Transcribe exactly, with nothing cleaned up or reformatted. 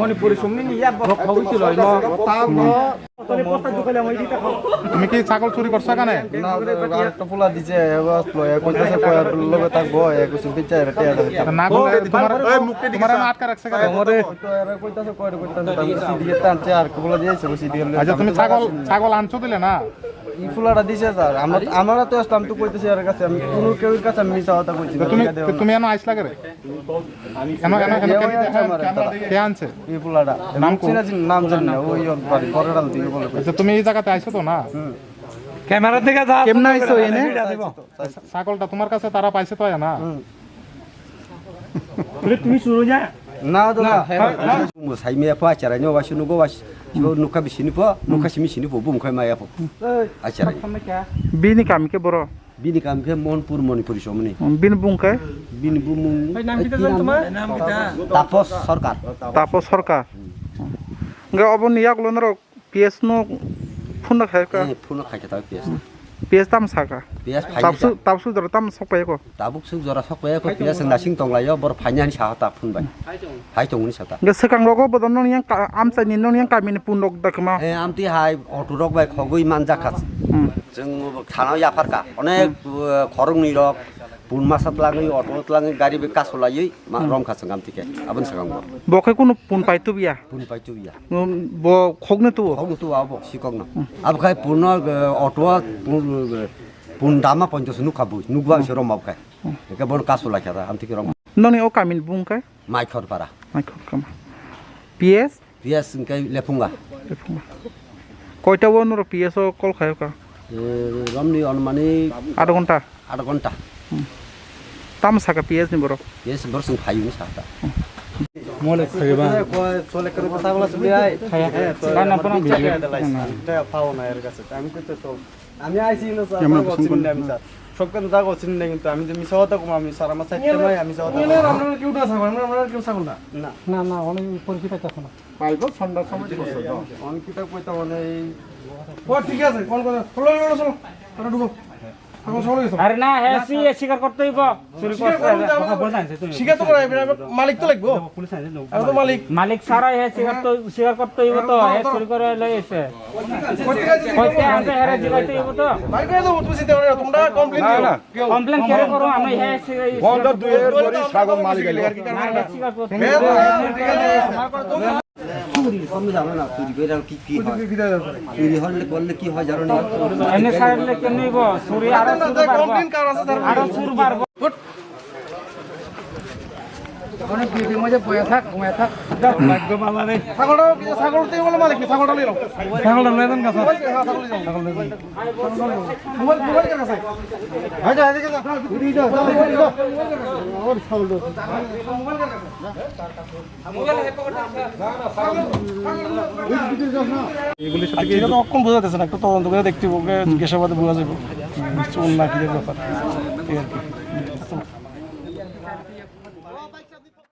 Manipuri sumni ni ya bo. Tamo. Tole posta dukale amai dita khao. তুমি কি ছাগল চুরি করছো এখানে? না, আরেকটা পোলা দিছে, এবার লয়া কইতাছে, কয়ার লগে থাকবো, এ কিছু বিচার এটা এটা। না করলে তোমার, এই মুখটা দিকে তোমার এখানে আটকে রাখছে কেন? আমারে তো এরা কইতাছে, কয়ার কইতাছে, আমি সিডিএ টানছে, আর কি বলে দিয়েছে, ওই সিডিএ। আচ্ছা, তুমি ছাগল, ছাগল আনছো দিলে না? এই পোলাটা দিছে স্যার, আমরা, আমরা তো আসলাম তো কইতেছি এর কাছে, আমি কোনো কেউর কাছে আমি মিছা কথা কইছি না, তুমি, ঠিক আছে? তুমি এনে আইসলা কেরে? এনো, এনো, এনো, এ ওই আছে আমার একটা। কে আনছে? এই পোলাটা। নাম নাম কো? চিনা চিনি, নাম জানি না, ওই ওর বাড়ি, বড়ডাল দিকে বলে। আচ্ছা, তুমি এই জায়গাতে আইছো তো না? হুম। ক্যামেরা থেকে যা কেমনে আইছো এনে? ছাগলটা তোমার কাছে তারা পাইছে তো না? হুম। বলে, তুমি শুনো যা। না, দাদা। না, না। Mo sai me pha chara no wa shunu go wa sh-, nukha bisini pho, nukha simi sini pho, bum khai ma ya pho. Achara. Bini kam ke boro? Bini kam khe Monpur Manipuri somni. Hmm, bini bung khe? Bini bumung. Bhai, naam kita jan tumar? Tapos Sarkar. Tapos Sarkar. Enggak, obo ni yak lo norok P S no phone khai ka? Eh, phone khai ka ta P S. P S tam saka. P S phai Tapsu, ka. Tapsu jora tam sok pai ko. Tabuk suk jora sok pai ko, P S nasing tong lai yo, bor phai ni sa ta phone bai. Hai tong ni sa ta. Enggak, sekang rogo bodo non yang ka-, amsa ni non yang kami ni pun rok da kma. Eh, amti hai auto rok bai khogwi man jakha. Hmm. Jeng thana ya pharka. Onek, eh, khorok ni rok. Pun masa tlangwi, auto tlangwi, gari be kaso laiwi, ma, rom kha sengam tike, abon sengam bo. Bo khe kunu pun pai tubiya? Pun pai tubiya. Um, bo khokno tuo? Khokno tuo abo, sikokno. Abo khai punno, eh, auto, pun, eh, pun dama ponchos nukha bui, nukba se rom abo khai. Eke bon kaso lai kha, am tike rom. Noni o kamin bung khai? Maikhor para. Maikhor kama. P S? P S hwnkhe Lephunga. Lephunga. Koita o norok P S o call khayo ka? Eh, romni onmani Adh ghonta? Adh ghonta. Hmm. Tamo saka P S ni borok? P S borok chwng phaiyuni saka. Mole khaiba. Chole karo ta sagla suli ai. Khaya. Bana pona video. Phao na er gase. Ami to to. Ami aisi no sa. Yamna ta bosong chini kon. Ami sa. Sokkan jago chini nai kintu ami je misa hota kuma ami sara ma saitte mai ami sa hota. Ngene ramna kiu da sa, ramna kiu sa gunda. Na. Na, na, oni porichito ta khona. Bai bo sanda samai ko sa. On kita koi ta one. O thik ase, kon kon. Cholo, cholo, cholo. Tara dhuko. Tara cholo, cholo. আরে না, হ্যাঁ, সি স্বীকার করতে হইব। চুরি স্বীকার করতে করতে হবে। হবে। স্বীকার তো করা যাবে না, মালিক তো লাগবো। পুলিশ আনছে, লোক। আমি তো মালিক। মালিক ছাড়াই হ্যাঁ স্বীকার তো, স্বীকার করতে হইব তো, হ্যাঁ, হ্যাঁ, চুরি করে লই এসে। কইতে আছে, হ্যাঁ, জিগাইতে হইব তো। ভাই, ভাই, তো তুমি চিন্তা করো না, তোমরা কমপ্লেন না, দিও। না। কমপ্লেন কেন করো? আমরা হ্যাঁ, স্বীকার পঞ্চাশ দুই এর পরে ছাগল মালিক এলো। না, হ্যাঁ, স্বীকার করতে হইব। হ্যাঁ, ঠিক আছে। চুরি, কম জানো না, চুরি করে আর কি কি হয়? চুরি হলে করলে কি হয় জানো না? এনে ছাড়লে কেন নিব? চুরি আরো চুর বাড়বো। আরো চুর বাড়বো। অনেক বিপি মধ্যে বয়া থাক, ঘুমায় থাক। ভাগ্য বালা রে। ছাগলটা, ছাগল তুই বলে মালিক, ছাগলটা নিয়ে নাও। ছাগলটা নিয়ে যান কাছে। হ্যাঁ, ছাগল নিয়ে যাও। ছাগল নিয়ে যান। মোবাইল, মোবাইল কার কাছে? হ্যাঁ, যা, এদিকে যা। ওর ছাগল দাও। এগুলির সাথে কি এটা তো অক্ষম বোঝা যাচ্ছে না, একটু তদন্ত করে দেখতে হবে, জিজ্ঞাসাবাদে বোঝা যাবে। চোর না কি ব্যাপার, এই আর কি।